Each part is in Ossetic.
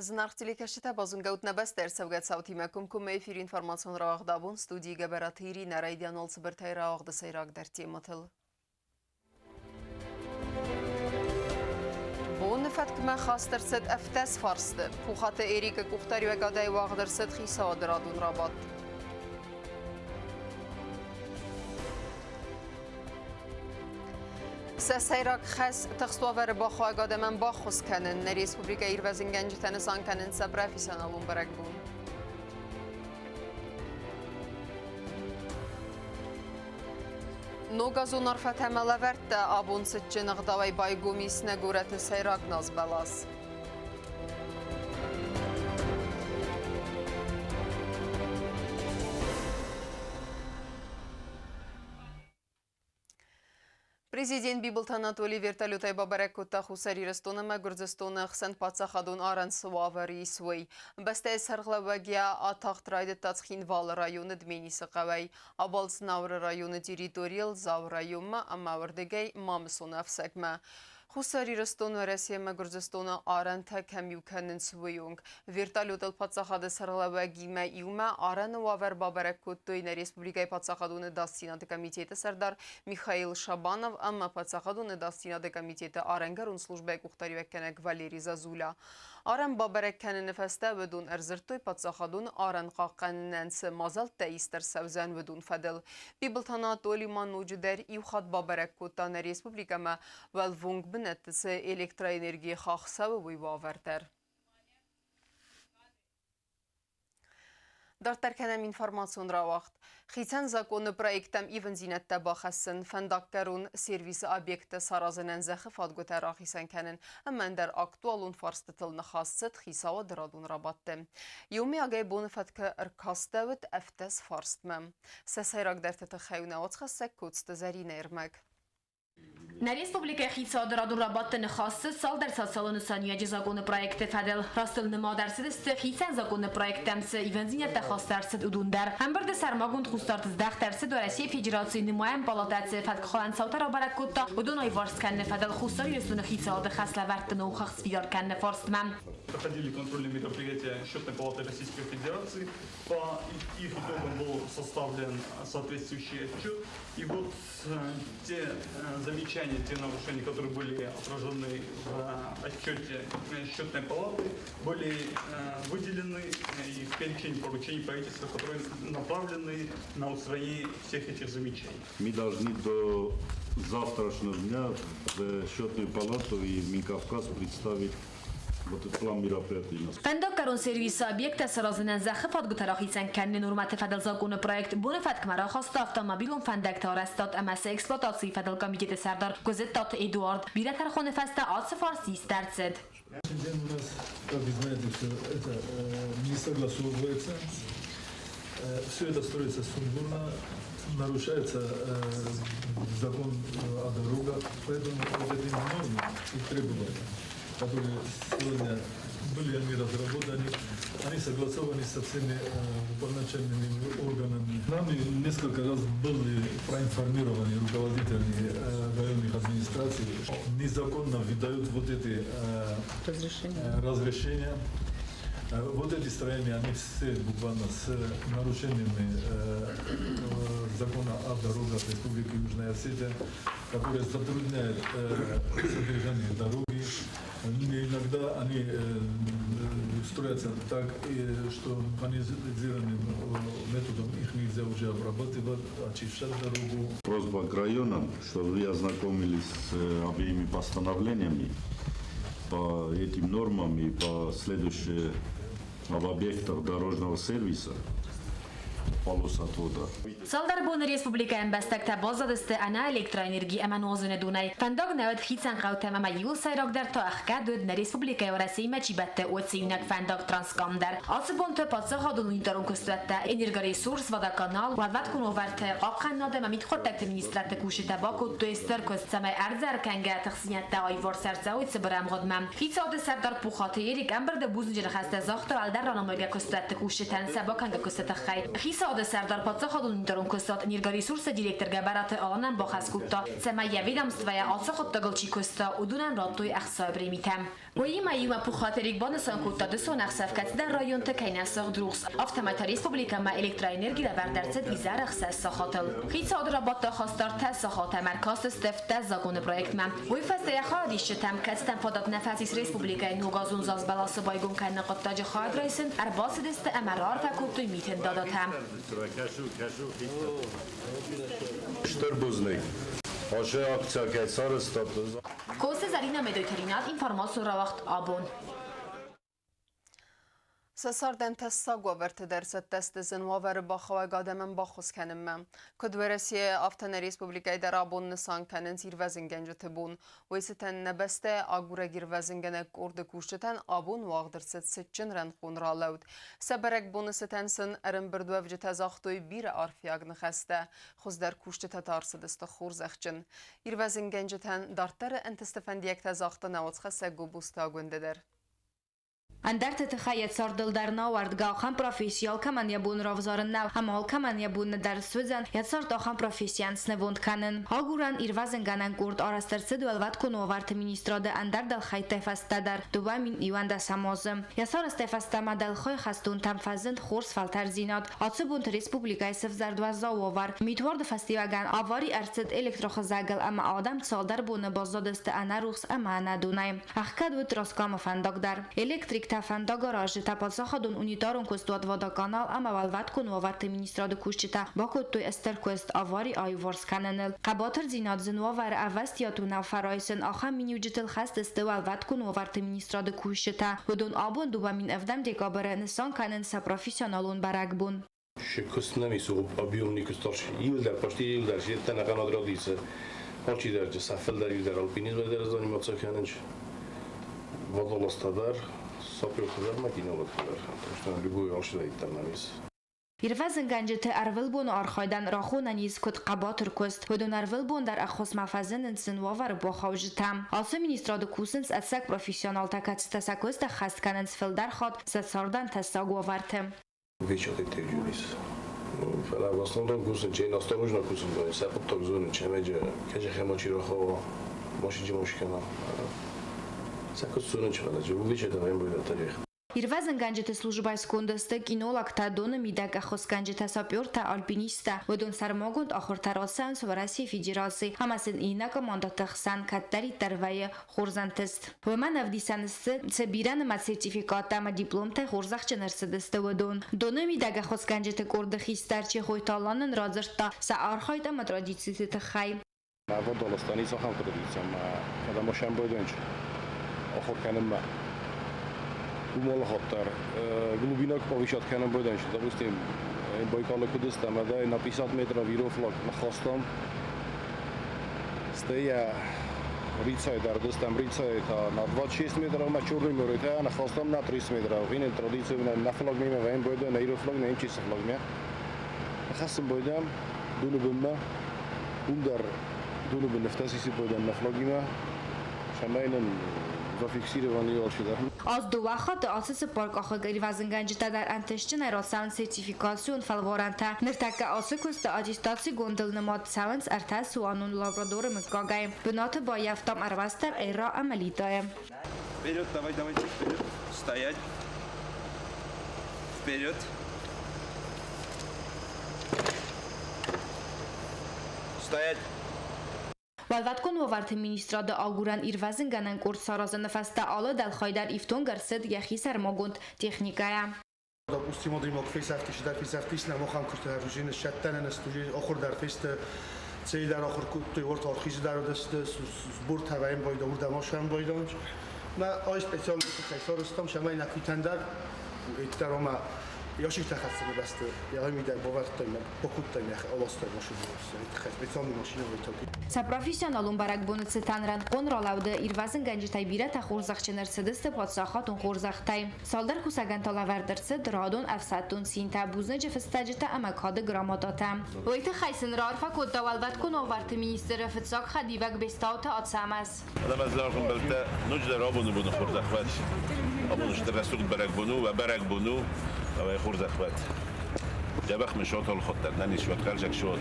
Зынаргъ телекӕсджытӕ, базонгӕут нӕ бӕстӕ ӕрцӕугӕ цаутимӕ комкоммӕ эфиры информацион рауагъд абон студийы Гӕбӕраты Иринӕ райдианыл цыбыртӕй рауагъды сӕйрагдӕр темӕтыл. Боны фӕткмӕ хаст ӕрцыд 17 фарсты. Пухаты Эрикы къухдариуӕгадӕй уагъд ӕрцыд хицауады радон рабадт. Сӕ сӕйраг хӕс тыхст уавӕры бахауӕг адӕмӕн баххуыс кӕнын. Нӕ республикӕйы ирвӕзынгӕнджытӕ нысан кӕнынц сӕ профессионалон бӕрӕгбон. Ногазон арфӕтӕ ӕмӕ лӕвӕрттӕ абон цытджын ӕгъдауӕй байгом ис нӕ горӕты сӕйраг назбӕлас. Президент Бибылты Анатолий вертолетӕй бабӕрӕг кодта Хуссар Ирыстон ӕмӕ Гуырдзыстоны ӕхсӕн паддзахадон арӕн цы уавӕры ис, уый. Бӕстӕйы сӕргълӕууӕг йӕ атахт райдыдта Цхинвалы районы Дменисы хъӕуӕй. Абалц Науыры районы территорийыл Дзауы районмӕ ӕмӕ уырдыгӕй Мамысоны ӕфцӕгмӕ. Хуссар Ирыстон, Уӕрӕсе ӕмӕ Гуырдзыстоны арӕнтӕ кӕм иу кӕнынц, уый онг. Вертолетыл паддзахады сӕргълӕууӕгимӕ иумӕ арӕны уавӕр бабӕрӕг кодтой нӕ республикӕйы паддзахадон ӕдасдзинады комитеты сӕрдар Михаил Шабанов ӕмӕ паддзахадон ӕдасдзинады комитеты арӕнгӕрон службӕйы къухдариуӕггӕнӕг Валерий Зазуля. Арӕн бабӕрӕг кӕныны фӕстӕ уыдон ӕрдзырдтой паддзахадон арӕн хъахъхъӕнынӕн цы мадзӕлттӕ ист ӕрцӕудзӕн, уыдон фӕдыл. Бибылты Анатоли ма ноджыдӕр иу хатт бабӕрӕг кодта нӕ республикӕмӕ уӕлвонг бынӕтты цы электроэнергийы хахх цӕуы, уый уавӕр дӕр. Дарддӕр кӕнӕм информацион рауагъд. Хицӕн законы проекттӕм ивындзинӕдтӕ бахӕссын, фӕндаггӕрон сервисы объекттӕ саразынӕн зӕххы фадгуытӕ рахицӕн кӕнын ӕмӕ ӕндӕр актуалон фарстытыл ныхас цыд хицауады радон рабадты. Иумиагӕй боны фӕткы ӕркастӕуыд 17 фарстмӕ. Сӕ сӕйрагдӕрты тыххӕй у нӕ уацхӕссӕг Коцты Зӕринӕйы ӕрмӕг. Нӕ республикӕйы хицауады радон рабадты ныхас цыд цалдӕр социалон нысаниуӕджы законы проекты фӕдыл. Растыл нымад ӕрцыдысты хицӕн законы проекттӕм цы ивӕндзинӕдтӕ хаст ӕрцыд, уыдон дӕр. Ӕмбырды сӕрмагонд хъусдард здӕхт ӕрцыд Уӕрӕсейы Федерацийы нымайӕн палатӕ цы фӕткхалӕн цаутӕ рабӕрӕг кодта, уыдон аиварс кӕныны фӕдыл Хуссар Ирыстоны хицауады хӕслӕвӕрдты номхыгъд сфидар кӕныны фарстмӕ. Проходили контрольные мероприятия Счетной палаты Российской Федерации. По их итогам был составлен соответствующий отчет. И вот те замечания, те нарушения, которые были отражены в отчете Счетной палаты, были выделены и в перечень поручений правительства, которые направлены на устранение всех этих замечаний. Мы должны до завтрашнего дня в Счетную палату и в Минкавказ представить вот этот план мероприятий. Фӕндаггӕрон сервисы объекттӕ саразынӕн зӕххы фадгуытӕ рахицӕн кӕныны нормӕты фӕдыл законы проект боны фӕткмӕ рахаста автомобилон фӕндӕгты арӕзтад ӕмӕ сӕ эксплуатацийы фӕдыл комитеты сӕрдар Гуызыттаты Эдуард. Бирӕ тӕрхоны фӕстӕ ацы фарст ист ӕрцыд. У нас, как вы знаете, все это не согласовывается. Все это строится сумбурно, нарушается закон о дорогах, поэтому вот эти нормы и требования, которые сегодня были они разработаны, они согласованы со всеми уполномоченными органами. Нами несколько раз были проинформированы руководители районных администраций, незаконно выдают вот эти разрешения. Вот эти строения, они все буквально с нарушениями закона о дорогах Республики Южная Осетия, которые затрудняют содержание дороги. Иногда они строятся так, что механизированным методом их нельзя уже обрабатывать, очищать дорогу. Просьба к районам, чтобы вы ознакомились с обеими постановлениями по этим нормам и по следующим об объектах дорожного сервиса полос отвода. Цалдӕр боны республикӕйы ӕмбӕстӕгтӕ баззадысты ӕнӕ электроэнерги ӕмӕ нуазыны донӕй. Фӕндаг нӕ уыд хицӕн хъӕутӕм ӕмӕ иууыл сӕйрагдӕр та ӕхгӕд уыд, нӕ республикӕйы Уӕрӕсеимӕ чи бӕтты, уыцы иунӕг фӕндаг Транскам дӕр. Ацы бонты паддзахадон унитарон куыстуӕттӕ, Энергоресурс, Водоканал, уӕлвӕткон уавӕрты, хъахъхъӕнынад ӕмӕ мидхъуыддӕгты министрадты кусджытӕ бакодтой стыр куыст, цӕмӕй ӕрдзы ӕркӕнгӕ тыхдзинӕдтӕ аиварс ӕрцӕуой цыбыр ӕмгъуыдмӕ. Хицауады сӕрдар Пухаты Эрик ӕмбырды бузныджы ныхӕстӕ загъта уӕлдӕр ранымайгӕ куыстуӕтты кусджытӕн сӕ бакӕнгӕ куысты тыххӕй. Хицауады сӕрдар паддзахадон унитарон куыстуат Энергоресурсы директор Гӕбӕраты Аланӕн бахӕс кодта, цӕмӕй йӕ ведомствойӕ ацы хъуыддагыл чи куыста, уыдонӕн радтой ӕхцайы премитӕ. Уыимӕ иумӕ Пухаты Эрик банысан кодта, дысон ӕхсӕв кӕцыдӕр районты кӕй нӕ сыгъд рухс, афтӕмӕй та республикӕмӕ электроэнерги лӕвӕрд ӕрцыд изӕр 6 сахатыл. Хицауады рабадты ахаста ӕртӕ сахат ӕмӕ ӕркастысты 17 законы проектмӕ. Уый фӕстӕ йӕ хайадисджытӕм, кӕцытӕн фадат нӕ фӕцис республикӕйы ногазон зазбӕласы байгом кӕныны хъуыддаджы хайад райсын, ӕрбацыдысты ӕмӕ раарфӕ кодтой Митын Дадатӕм. Стыр бузныг, ацы акци кӕй сарӕзтат. Косы Зӕринӕ Медойты Ринат, информацион рауагъд «Абон». Сӕ цардӕн тӕссаг уавӕрты дӕр цӕттӕ сты зын уавӕры бахауӕг адӕмӕн баххуыс кӕнынмӕ. Куыд Уӕрӕсейы, афтӕ нӕ республикӕйы дӕр абон нысан кӕнынц ирвӕзынгӕнджыты бон. Уый цытӕн нӕ бӕстӕйы агурӕг-ирвӕзынгӕнӕг къорды кусджытӕн абон уагъд ӕрцыд цытджын рӕнхъон ралӕуд. Сӕ бӕрӕгбоны цытӕн сын ӕрӕмбырдуӕвджытӕ загътой бирӕ арфиаг ныхӕстӕ. Хуыздӕр кусджытӕ та ӕрцыдысты хорзӕхджын. Ирвӕзынгӕнджытӕн дарддӕры ӕнтысты фӕндиӕгтӕ загъта науӕдзхӕссӕг Гобозты Агуындӕ дӕр. Ӕндӕрты тыххӕй йӕ цардыл дӕр нӕ ауӕрдгӕ, ахӕм професси алкӕмӕн йӕ бон равзарын нӕу ӕмӕ алкӕмӕн йӕ бон дӕр суыдзӕн йӕ цард ахӕм профессийӕн снывонд кӕнын. Агурӕн ирвӕзынгӕнӕн къорд арӕзт ӕрцыд Уӕлвӕткон уавӕрты министрады ӕндӕр дӕлхӕйттӕй фӕстӕдӕр, 2021 азы. Йӕ сарӕзтӕй фӕстӕмӕ дӕлхай хӕстонтӕм фӕзынд хорз фӕлтӕрддзинад. Ацы бонты республикӕйы сӕвзӕрд уӕззау уавӕр. Митуарды фӕстиуӕгӕн авари ӕрцыд электрохызӕгыл ӕмӕ адӕм цалдӕр боны баззадысты ӕнӕрухс ӕмӕ ӕнӕдонӕй. Ӕхгӕд уыд Роскомы фӕндаг дӕр. Электриктӕ, фӕндагаразджытӕ, паддзахадон унитарон куыстуат «Водоканал» ӕмӕ уӕлвӕткон уавӕрты министрады кусджытӕ бакодтой стыр куыст авари аиуварс кӕныныл. Хъӕбатырдзинад зын уавӕры ӕвӕстиат уынаффӕ райсын, ахӕм миниуджытыл хӕст сты уӕлвӕткон уавӕрты министрады кусджытӕ. Уыдон абон 2007 декабры нысан кӕнынц сӕ профессионалон бӕрӕгбон. Куыст нӕм ис объемный куыст иуылдӕр, почти иуылдӕр ӕнӕхъӕн отряд алчидӕр сӕ фылдӕр иуылдӕр альпинизмӕй дӕр заниматься кӕнынц, водолазтӕ дӕр, сапертӕ дӕр, макинологтӕ дӕр. Так что любой алчидӕр нӕм ис. Ирвӕзынгӕнджыты ӕрвылбоны архайдӕн рахонӕн ис куыд хъӕбатыр куыст. Уыдон ӕрвылбон дӕр ӕххуысмӕ фӕзынынц зын уавӕры бахауджытӕм. Ацы министрады кусынц ӕцӕг профессионалтӕ, кӕцытӕ сӕ куыст ӕххӕст кӕнынц фылдӕр хатт сӕ цардӕн тӕссаг уавӕрты. Вечер интервью ис. Фӕлӕ в основном кусын, чей осторожно кусын, сӕ хъуыддаг зонын, чемӕджы кӕджы хемочи рахова, мошиджи мошкана. Сӕ куыст зонын, фӕлӕ увечер там будет тарих. Ирвӕзынгӕнджыты службӕйы сконды сты кинологтӕ, доны мидӕг ӕххуысгӕнджытӕ, сапертӕ, альпинисттӕ. Уыдон сӕрмагонд ахуыртӕ рацӕуынц Уӕрӕсейы Федерацийы ӕмӕ сын иннӕ командӕты хсӕн кӕддӕриддӕр вӕййы хорз ӕнтыст. Уымӕн ӕвдисӕн сты, цы бирӕнымӕц сертификаттӕ ӕмӕ дипломтӕй хорзӕхджын ӕрцыдысты, уыдон. Доны мидӕг ӕххуысгӕнджыты къорды хистӕр Чехойты Алан нын радзырдта сӕ архайд ӕмӕ традициты тыххӕй. Водолазтӕн ис ахӕм традици, ӕмӕ кӕдӕм сӕмбӕлдӕнч ахуыр кӕнынмӕ, уым алы хатт дӕр глубина повышать кӕнын байдайынц. Допустим, Байкалы куыд ӕмӕ на 50 метров ирофлаг ныххастам, стӕй йӕ Рицӕй дӕр дыстӕм, Рицӕй та на 26 метров, ӕмӕ Черный море та ныххастам на 30 метров. Иннӕ традици на флаг мемӕ вӕййын байдайы, на ирофлаг, на МЧС флагмӕ. Хӕссын байдайӕм доны бынмӕ, уым дӕр доны бын нывтӕ сисын байдайӕм нӕ флагимӕ, цӕмӕй нын зафиксирован алчидӕр. Аз дыууӕ хатты ацы цыппаркъахыг ирвӕзынгӕнджытӕ дӕр ӕнтыстджынӕй рацӕуынц сертификацион фӕлварӕнтӕ. Ныртӕккӕ ацы куысты аттестацигондыл нымад цӕуынц ӕртӕ цуанон лабрадоры мыггагӕй. Бынаты баййӕфтам ӕрмӕстдӕр Эра ӕмӕ Литайы. Вперед, давай, давайте, вперед. Стоять. Вперед. Стоять. Уӕлвӕткон уавӕрты министрады агурӕн ирвӕзынгӕнӕн къорд саразыны фӕстӕ алы дӕлхай дӕр ифтонг ӕрцыд йӕхи сӕрмагонд техникӕйӕ. Допустим, адӕймаг фесӕфтис дӕр фесӕфтис, нӕм ахӕм куысты ӕрвыжины сӕттӕнӕн стужи ахуыр дӕр фесты, цей дӕр ахуыр кодтой, уорт архизы дӕр уыдысты, сбортӕ вӕйын байда, уырдӕм асӕн байданч. Мӕ ай специально тыххӕй сарӕзтам, цӕмӕй нӕ куитӕн дӕр дӕр ӕмӕ ящиктӕ хӕссыны бӕсты йӕ мидӕг бавӕрдтам, бакодтам йӕхи, аластой машинӕ, тыххӕй специальный машинӕ вӕйтаг. Сӕ профессионалон бӕрӕгбоны цытӕн рӕнхъон ралӕуды ирвӕзынгӕнджытӕй бирӕтӕ хорзӕхджын ӕрцыдысты паддзахадон хорзӕхтӕй. Цалдӕр кусӕгӕн та лӕвӕрд ӕрцыд радон ӕфсӕддон цинтӕ, бузныджы фыстӕджытӕ ӕмӕ кады грамотатӕ. Уый тыххӕй сын раарфӕ кодта уӕлвӕткон уавӕрты министры фыццаг хӕдивӕг Бестауты Ацӕмӕз. Ӕмӕ ноджыдӕр абоны боны хорзӕх уӕд. Абон стыр рӕсугъд бӕрӕгбон у, бӕрӕгбон у, ӕмӕ хорзӕх уӕд. Дзӕбӕх мын суат алыхатт дӕр, нӕниз суат, хӕрзаг суат.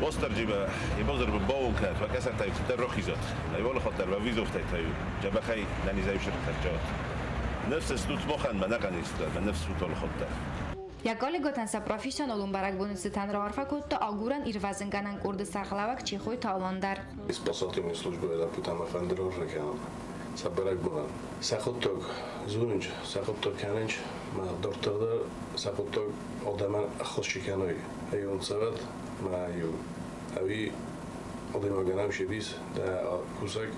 Уастырджимӕ йемӕ бауон кӕнӕт, уӕ кӕсӕртӕй рохизат. Айволохоттар ва визовтай джабахай нанизай шырхатчат. Нефс стут мохан манаган истра, нефс сутолхоттар. Йӕ коллегӕтӕн сӕ профессионалон бӕрӕгбоны цытӕн раарфӕ кодта агурӕн ирвӕзынгӕнӕн къорды сӕргълӕууӕг Чехойты Алан дӕр. Спасательной службӕйы лӕппутӕ мӕ фӕнды раарфӕ кӕнын сӕ бӕрӕгбонӕн. Сӕ хъуыддаг зонынц, сӕ хъуыддаг кӕнынц, мӕ дарддӕр дӕр сӕ хъуыддаг адӕмӕн ӕххуыс чи кӕной, ӕйон цӕвӕт, мӕ иу ӕви адӕймагӕн ӕм себис, дӕ кусӕг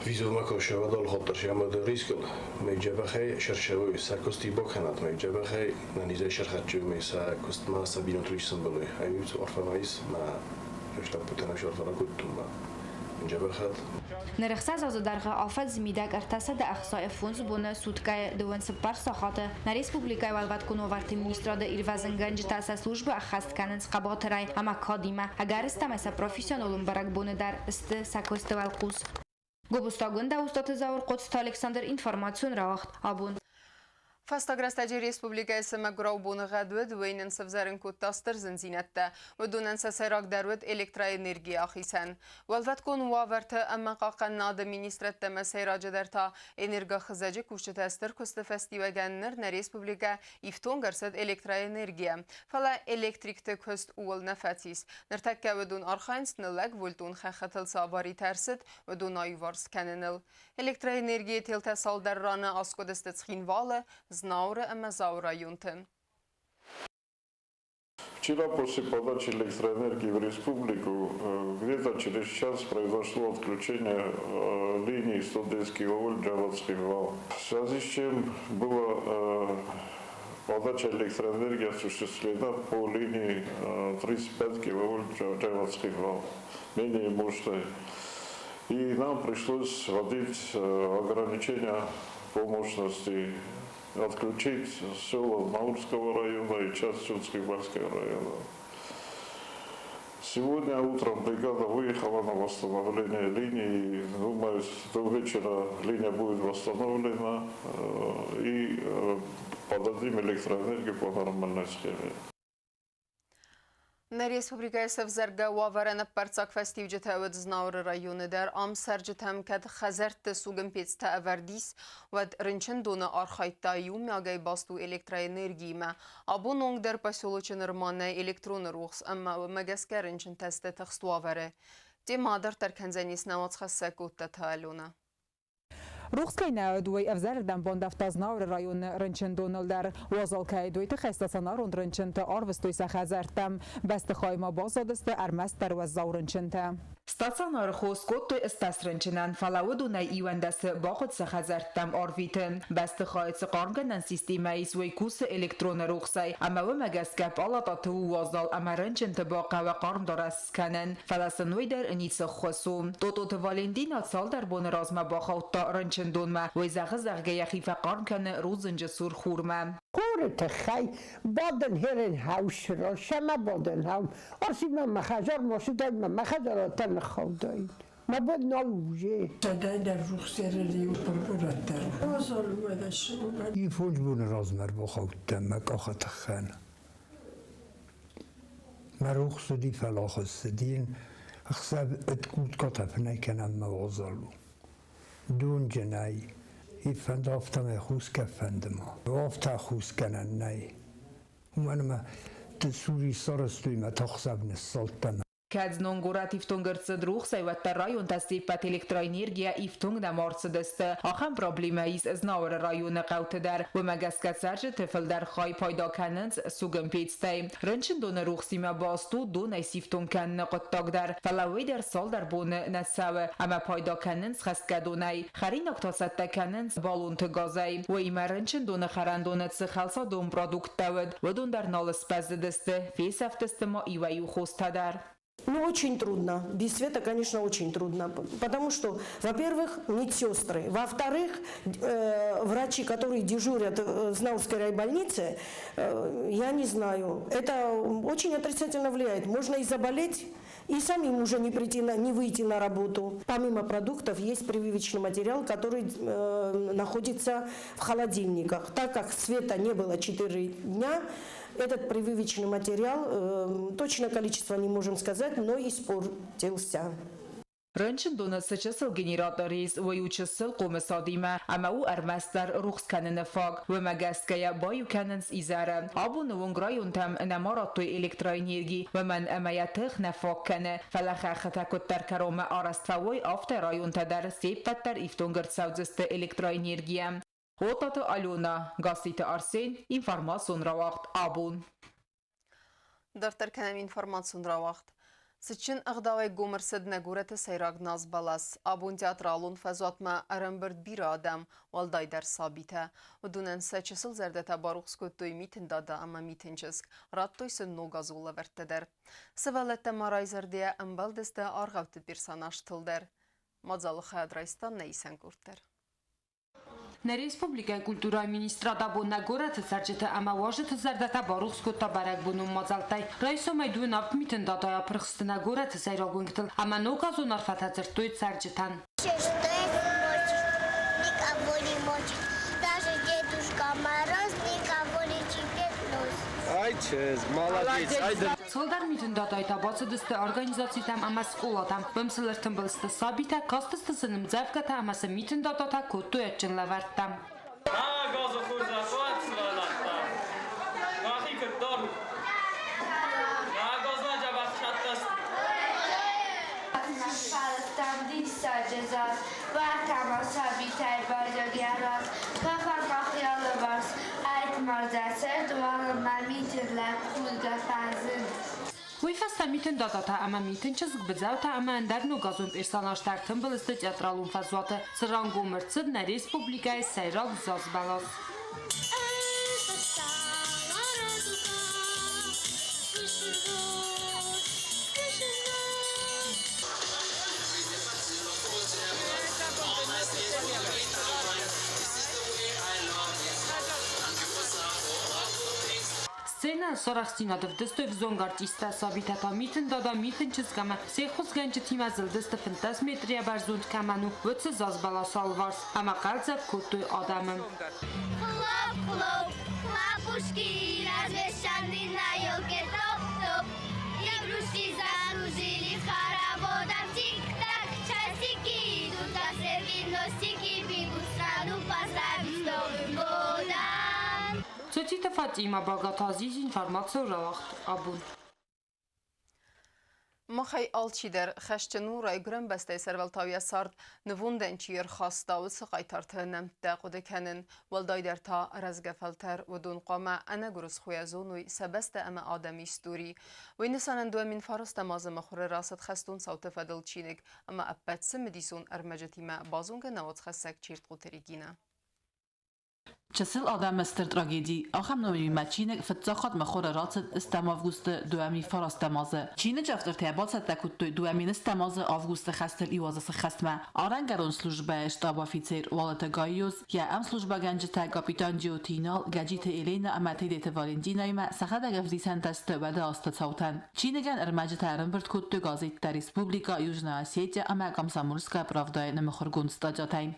визовмӕ косӕвӕд алхатдӕр сӕмӕд рискыл, мӕ джӕбӕхӕй сӕрсӕвой, сӕ куысти бакӕнат, мӕ джӕбӕхӕй нӕнизӕй сӕрхӕцчы, мӕ сӕ куыстмӕ сӕ бинонты сӕмбӕлой. Ай арфӕ ис, мӕ лӕппутӕн арфӕ ракодтон, мӕ джӕбӕхӕт. Ныр 6 азы дӕргъы афӕдзы мидӕг 365 боны суткӕйы 24 сахаты нӕ республикӕйы Уӕлвӕткон уавӕрты министрады ирвӕзынгӕнджытӕ сӕ службӕ ӕххӕст кӕнынц хъӕбатырӕй ӕмӕ кадимӕ. Ӕгӕрыстӕмӕй сӕ профессионалон бӕрӕгбоны дӕр сты сӕ куысты уӕлхъус. Гобозты Агуындӕ, Устаты Зауыр, Хъоцыты Александр, информацион рауагъд «Абон». Фӕстаг рӕстӕджы республикӕйы цы мӕгуырау боныгъӕд уыд, уый нын сӕвзӕрын кодта стыр зындзинӕдтӕ. Уыдонӕн сӕ сӕйрагдӕр уыд электроэнергийы ахицӕн. Уӕлвӕткон уавӕрты ӕмӕ хъахъхъӕнынады министрӕдтӕ ӕмӕ сӕйраджыдӕр та энергохызӕджы кусджытӕ стыр куысты фӕстиуӕгӕн ныр нӕ республикӕ ифтонг ӕрцыд электроэнергийӕ. Фӕлӕ электрикты куыст ууыл нӕ фӕцис. Ныртӕккӕ уыдон архайынц ныллӕг вольтон хӕххытыл цы аваритӕ ӕрцыд, уыдон аиуварс кӕныныл. Электроэнергийы телтӕ цалдӕр раны аскъуыдысты Цхинвалы, Знауыры ӕмӕ Дзауы районты. Вчера после подачи электроэнергии в республику где-то через час произошло отключение линии 110 киловольт Джава-Цхинвал. В связи с чем была подача электроэнергии осуществлена по линии 35 киловольт Джава-Цхинвал, менее мощной. И нам пришлось вводить ограничения по мощности, отключить села Наурского района и часть Цхинвальского района. Сегодня утром бригада выехала на восстановление линии. Думаю, до вечера линия будет восстановлена и подадим электроэнергию по нормальной схеме. Нӕ республикӕйы сӕвзӕргӕ уавӕрӕн ӕппӕрццаг фӕстиуджытӕ уыд Знауыры районы дӕр. Ам цӕрджытӕм кӕд хӕдзӕртты сугын пецтӕ ӕвӕрд ис, уӕд рынчындоны архайдта иумиагӕй баст у электроэнергиимӕ. Абон онг дӕр поселочы нырма нӕй электроны рухс ӕмӕ уымӕ гӕсгӕ рынчынтӕ сты тыхст уавӕры. Темӕ адарддӕр кӕндзӕнис нӕ уацхӕссӕг Кодтаты Алена. Рухс кӕй нӕ уыд, уый ӕвзӕрырдӕм бандӕвта Знауыры районы рынчындоныл дӕр. Уазал кӕй уыд, уый тыххӕй стационарон рынчынты арвыстой сӕ хӕдзӕрттӕм. Бӕстыхайы ма баззадысты ӕрмӕстдӕр уӕззау рынчынтӕ. Стационары хос кодтой 80 рынчынӕн, фӕлӕ уыдонӕй 11-ы бахъуыд сӕ хӕдзӕрттӕм арвитын. Бӕстыхайы цы хъармгӕнӕн системӕ ис, уый кусы электроны рухсӕй, ӕмӕ уымӕ гӕсгӕ палатӕты у уазал ӕмӕ рынчынты бахъӕуы хъарм дарӕс скӕнын, фӕлӕ сын уый дӕр ницы ххуыс у. Тъотъоты Валентина цалдӕр боны размӕ бахаудта рынчындонмӕ. Уый зӕгъы, зӕгъгӕ, йӕхи фӕхъарм кӕны рудзынджы цур хурмӕ. Хуры тыххӕй бадын херен хаусро, сӕмӕ бадын хаум. Арсимӕ мӕ хӕдзар мосыдӕй мӕ мӕ хӕдзаратӕ ныххаудаид. Мӕ бон нал уже. Ифондз боны размӕ ӕрбахаудтӕн мӕ къахы тыххӕн. Мӕ рухс уыди, фӕлӕ ахуыссыди. Ӕхсӕв ӕд курткӕтӕ фынӕй кӕнӕм мӕ уазал у. Донджынӕй. Иффӕнд афтӕмӕй хусгӕ фӕнды ма. Афтӕ хусгӕнӕн нӕй. Уымӕн ӕмӕ сури сарӕзтой мӕ тахсӕв ныссалдтӕн. Кӕд знон горӕт ифтонг ӕрцыд рухсӕй, уӕддӕр районтӕ се ппӕт электроэнергийӕ ифтонг нӕма ӕрцыдысты. Ахӕм проблемӕ ис Знауыры районы хъӕуты дӕр. Уымӕ гӕсгӕ цӕрджыты фылдӕр хай пайда кӕнынц сугын пецтӕй. Рынчындоны рухсимӕ баст у донӕй сифтонг кӕныны хъуыддаг дӕр. Фӕлӕ уый дӕр цалдӕр боны нӕ цӕуы ӕмӕ пайда кӕнынц хӕсгӕ донӕй. Хӕринаг та цӕттӕ кӕнынц баллонты газӕй. Уыимӕ рынчындоны хӕрӕндоны цы хӕлцадон продукттӕ уыд, уыдон дӕр нал сбӕззыдысты, фесӕфтысты ма иуӕй-иу хостӕ дӕр. Ну, очень трудно. Без света, конечно, очень трудно. Потому что, во-первых, медсестры. Во-вторых, врачи, которые дежурят в Знаурской райбольнице, я не знаю. Это очень отрицательно влияет. Можно и заболеть, и самим уже не, прийти на, не выйти на работу. Помимо продуктов есть прививочный материал, который находится в холодильниках. Так как света не было 4 дня, этот прививочный материал, точное количество не можем сказать, но испортился. Рынчындоны цы чысыл генератор ис, уый у чысыл хъомысадимӕ ӕмӕ у ӕрмӕстдӕр рухс кӕныны фаг. Уымӕ гӕсгӕ йӕ баиу кӕнынц изӕры. Абоны онг районтӕм нӕма радтой электроэнерги, уымӕн ӕмӕ йӕ тых нӕ фаг кӕны. Фӕлӕ хӕххытӕ куыддӕр кӕронмӕ арӕзт фӕуой, афтӕ районтӕ дӕр се ппӕт дӕр ифтонг ӕрцӕудзысты электроэнергийӕ. Отаты Алена, Гасситы Арсен, информацион рауагъд «Абон». Дарддӕр кӕнӕм информацион рауагъд. Цытджын ӕгъдауӕй гом ӕрцыд нӕ горӕты сӕйраг назбӕлас. Абон театралон фӕзуатмӕ ӕрӕмбырд бирӕ адӕм, уӕлдайдӕр сабитӕ. Уыдонӕн сӕ чысыл зӕрдӕтӕ барухс кодтой Митын Дада ӕмӕ Митын чызг. Радтой сын ногазон лӕвӕрттӕ дӕр. Сывӕллӕттӕ ма райзӕрдӕйӕ ӕмбӕлдысты аргъӕутты персонажтыл дӕр. Мадзалы хайад райста нӕ исӕн къорд дӕр. Нӕ республикӕйы культурӕйы министрад абон нӕ горӕты цӕрджыты ӕмӕ уазджыты зӕрдӕтӕ барухс кодта бӕрӕгбонон мадзӕлттӕй. Райсомӕй дыууын авд митын датӕй апырх сты нӕ горӕты сӕйраг уынгтыл ӕмӕ ногазон арфӕтӕ дзырдтой цӕрджытӕн. Никого не мочит, даже Дедушка Мороз никого не чипет нос. Ай, чызг, молодец! Цалдӕр митын датӕй та бацыдысты организацитӕм ӕмӕ скъолатӕм. Уым сыл ӕртымбыл сты сабитӕ, кастысты сын ӕмдзӕвгӕтӕ ӕмӕ сын митын дататӕ кодтой адджын лӕвӕрттӕ. Газы хорзӕх сывӕллӕттӕ! Уӕхи куыд дарут? Газмӕ дзӕбӕх сӕттӕст. Диссаджы заз, бартӕ сабитӕй байдзаг йӕ раз. Кафӕг алыварс, ӕйттмардзӕ, цӕст уалынмӕ митын лӕг худгӕ фӕзынд. Уый фӕстӕ митын дадатӕ ӕмӕ митын чызг быдзӕутӕ ӕмӕ ӕндӕр ногазон персонажтӕ ӕртымбыл сты театралон фӕзуаты, цыран гом ӕрцыд нӕ республикӕйы сӕйраг зазбӕлас. Это стала радуга, выше нос, выше нос. Сценӕйыл сарӕхстдзинад ӕвдыстой ӕвзонг артисттӕ, сабитӕ та Митын Дада, Митын чызг ӕмӕ се ххуысгӕнджытимӕ зылдысты 15 метрӕй бӕрзонд кӕмӕн у, уыцы зазбӕласы алыварс ӕмӕ хъӕлдзӕг кодтой адӕмы. Хлоп, хлоп, хлопушки развешаны на елке топ-топ. Игрушки закружили хороводом тик-так. Часики идут, а серьги носики бегут страну поздравить с Новым годом. Цоциты Фатима, Багаты Азиз, информацион рауагъд «Абон». Махӕй алчидӕр хӕсджын у Райгуырӕн бӕстӕйы сӕрвӕлтау йӕ цард нывондӕн чи ӕрхаста, уыцы хъайтарты нӕмттӕ хъуыды кӕнын. Уӕлдайдӕр та рӕзгӕ фӕлтӕр уыдон хъуамӕ ӕнӕгуырысхойӕ зоной сӕ бӕстӕ ӕмӕ адӕмы истори. Уый нысанӕн 2009 азы мыхуыры рацыд хӕстон цауты фӕдыл чиныг ӕмӕ ӕппӕт цымыдисон ӕрмӕджытимӕ базонгӕ нӕ уацхӕссӕг Чертхъоты Регинӕ. Чысыл адӕмы стыр трагеди. Ахӕм номимӕ чиныг фыццаг хатт мыхуыры рацыд 8 августы 2009 азы. Чиныджы автортӕ бацӕттӕ кодтой 2008 азы августы хӕстыл иу азы сыххӕстмӕ. Арӕнгӕрон службӕйы штабы офицер Уалыты Гайоз, йӕ ӕмслужбӕгӕнджытӕ капитан Джиоты Инал, Гӕджиты Еленӕ ӕмӕ Тедеты Валентинӕимӕ сӕхӕдӕг ӕвдисӕнтӕ сты уӕды азты цаутӕн. Чиныгӕн ӕрмӕджытӕ ӕрӕмбырд кодтой газеттӕ Республика Южная Осетия ӕмӕ Комсомольская правда-йы нымыхуыргонд статьятӕй.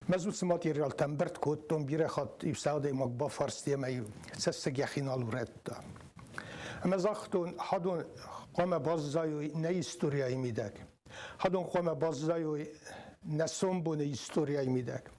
Мӕз уыцы материалтӕ ӕмбырд кодтон, бирӕ хатт иу адӕймаг бафарсти ӕмӕ-иу цӕссыг йӕхи нал урӕдта. Ӕмӕ загътон, хӕдон хъуамӕ баззайой нӕ историяйы мидӕг. Хӕдон хъуамӕ баззайой нӕ сомбоны историяйы мидӕг.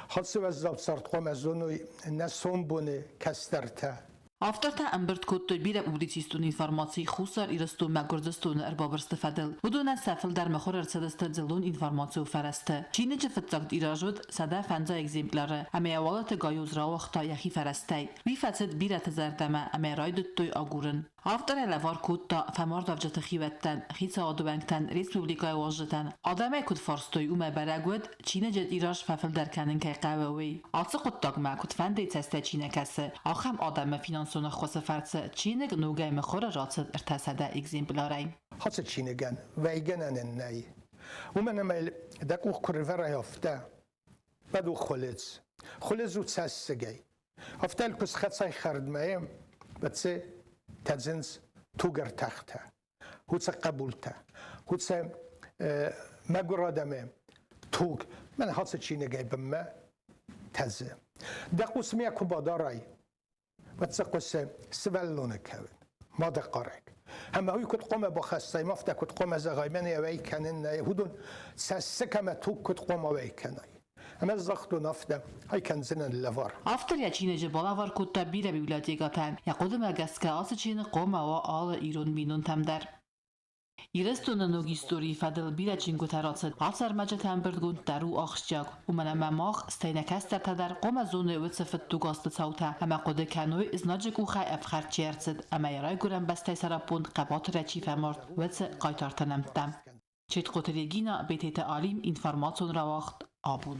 Хӕцы уӕззау цард хъуамӕ зоной нӕ сомбоны кӕстӕртӕ. Автортӕ ӕмбырд кодтой бирӕ публицистон информаци Хуссар Ирыстонмӕ Гуырдзыстоны ӕрбабырсты фӕдыл. Уыдонӕн сӕ фылдӕр мыхуыр ӕрцыдысты дзыллон информацион фӕрӕзты. Чиныджы фыццаг тираж уыд 150 экземпляры, ӕмӕ йӕ Уалыты Гайоз рауагъта йӕхи фӕрӕзтӕй. Уый фӕцыд бирӕты зӕрдӕмӕ ӕмӕ райдыдтой агурын. Автор ӕй лӕвар кодта фӕмардуӕвджыты хиуӕттӕн, хицауады уӕнгтӕн, республикӕйы уазджытӕн. Адӕмӕй куыд фарстой, уымӕ бӕрӕг уыд, чиныджы тираж фӕфылдӕр кӕнын кӕй хъӕуы, уый. Ацы хъуыддагмӕ куыдфӕндыйы цӕстӕй чи нӕ кӕсы, ахӕм адӕмы финансон ӕххуысы фӕрцы чиныг ногӕй мыхуыры рацыд 300 экземплярӕй. Ацы чиныгӕн уӕйгӕнӕн ын нӕй. Уымӕн ӕмӕ йыл дӕ къух куы рывӕрай, афтӕ уӕд у хуылыдз. Хуылыдз у цӕссыгӕй. Афтӕ йыл куы схӕцай хӕрдмӕ, уӕд дзы тӕдзынц тугӕртӕхтӕ, уыцы хъӕбултӕ, уыцы мӕгуыр адӕмы туг. Мӕн ацы чиныгӕй бынмӕ тӕдзы. Дӕ хъусмӕ куы бадарай, уӕд сӕ хъуысы сывӕллоны кӕуын, мады хъарӕг. Ӕмӕ уый куыд хъуамӕ бахӕссай, афтӕ куыд хъуамӕ зӕгъай, мӕнӕ уӕй кӕнын нӕй, уыдон цӕссыг ӕмӕ туг куыд хъуамӕ уӕй кӕнай. Ӕмӕ загътон афтӕ, ай кӕндзынӕн лӕвар. Автор йӕ чиныджы балӕвар кодта бирӕ библиотекӕтӕн. Йӕ хъуыдымӕ гӕсгӕ ацы чиныг хъуамӕ уа алы ирон бинонтӕм дӕр. Ирыстоны ног историйы фӕдыл бирӕ чингуытӕ рацыд. Ацы ӕрмӕджытӕ ӕмбырдгонд дӕр у ахсджиаг, уымӕн ӕмӕ мах, стӕй нӕ кӕстӕртӕ дӕр хъуамӕ зоной уыцы фыддугасты цаутӕ ӕмӕ хъуыды кӕной, знаджы къухӕй ӕфхӕрд чи ӕрцыд ӕмӕ йӕ райгуырӕн бӕстӕйы сӕраппонд хъӕбатырӕй чи фӕмард, уыцы хъайтарты нӕмттӕ. Четхъоты Регина, Бететы Алим, информацион рауагъд «Абон».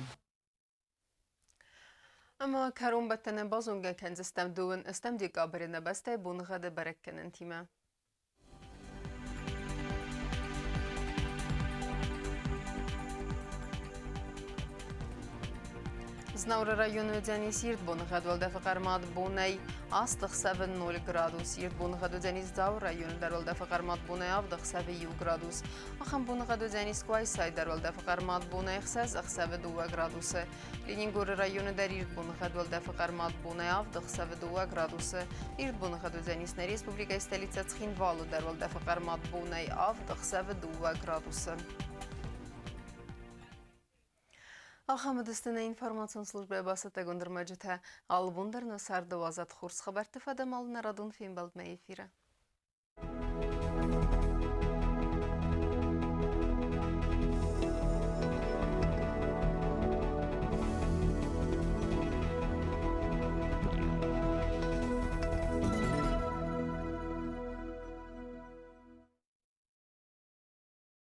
Ӕмӕ кӕронбӕттӕны базонгӕ кӕндзыстӕм дыууын ӕстӕм декабры нӕ бӕстӕйы боныгъӕды бӕрӕггӕнӕнтимӕ. Знауыры районы уыдзӕнис ирд боныгъӕд уӕлдӕфы хъӕрмад бонӕй аст ӕхсӕвы 0 градус. Ирд боныгъӕд уыдзӕнис Дзауы районы дӕр уӕлдӕфы хъӕрмад бонӕй авд ӕхсӕвы 1 градус. Ахӕм боныгъӕд уыдзӕнис Къуайсайы дӕр уӕлдӕфы хъӕрмад бонӕй ӕхсӕз ӕхсӕвы 2 градусы. Ленингоры районы дӕр ирд боныгъӕд уӕлдӕфы хъӕрмад бонӕй авд ӕхсӕвы 2 градусы. Ирд боныгъӕд уыдзӕнис нӕ республикӕйы столицӕ Цхинвалы дӕр уӕлдӕфы хъӕрмад бонӕй авд ӕхсӕвы 2 градусы. Ахӕм уыдысты нӕ информацион службӕйы бацӕттӕгонд ӕрмӕджытӕ. Алы бон дӕр нӕ царды уадзӕд хорз хабӕртты фӕдӕм алы нӕ радон фембӕлдмӕ эфиры.